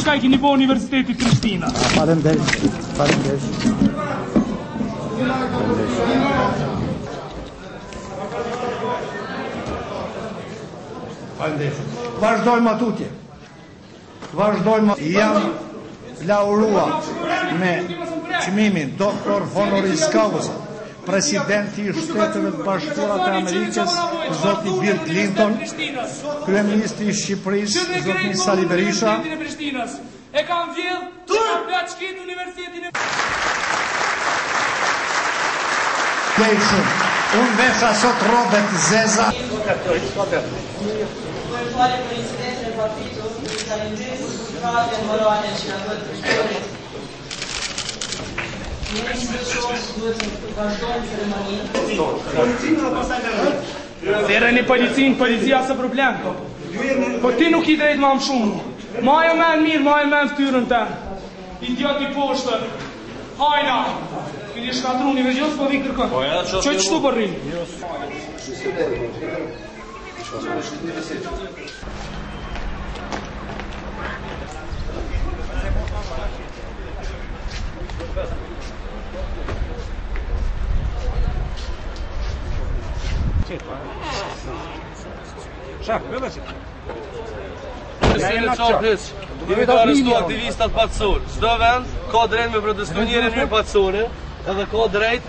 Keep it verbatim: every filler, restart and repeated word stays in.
Çka i keni bo Universiteti Prishtina? Faleminderit. Faleminderit. Faleminderit. Vazhdojmë tutje. Vazhdojmë. Jam lauruar me çmimin doktor honoris causa, presidenti i Shteteve të Bashkuara të Amerikës, zoti Bill Clinton, kryeministri i Shqipërisë, zoti Sali Berisha. E kam vjedh, e kam plaçkit Universitetin e Dejshëm. Unë vesha sot rrobe të zeza. Kërkoj falje për incidentin e papritur, i falenderoj për krahjen morale që na bën të shkorit. Ne si shoh duhet të vazhdojmë ceremoninë. Thirreni policin, policia s'ka problem. Po ti nuk i drejt ma më shumë. Maja me në mirë, maja me në ftyrën te. Idiot i poshtër. Hajna. Kini shkatruni, me gjithë po vi kërkon. Po, ja, që Që qështu po rrin? Shef, vedhe që. Seni çon hiç. Jemi të arrestuar aktivistat paqësor. Çdo vend ka drejt me protestu, njëri në mënyrë paqësore, edhe ka drejt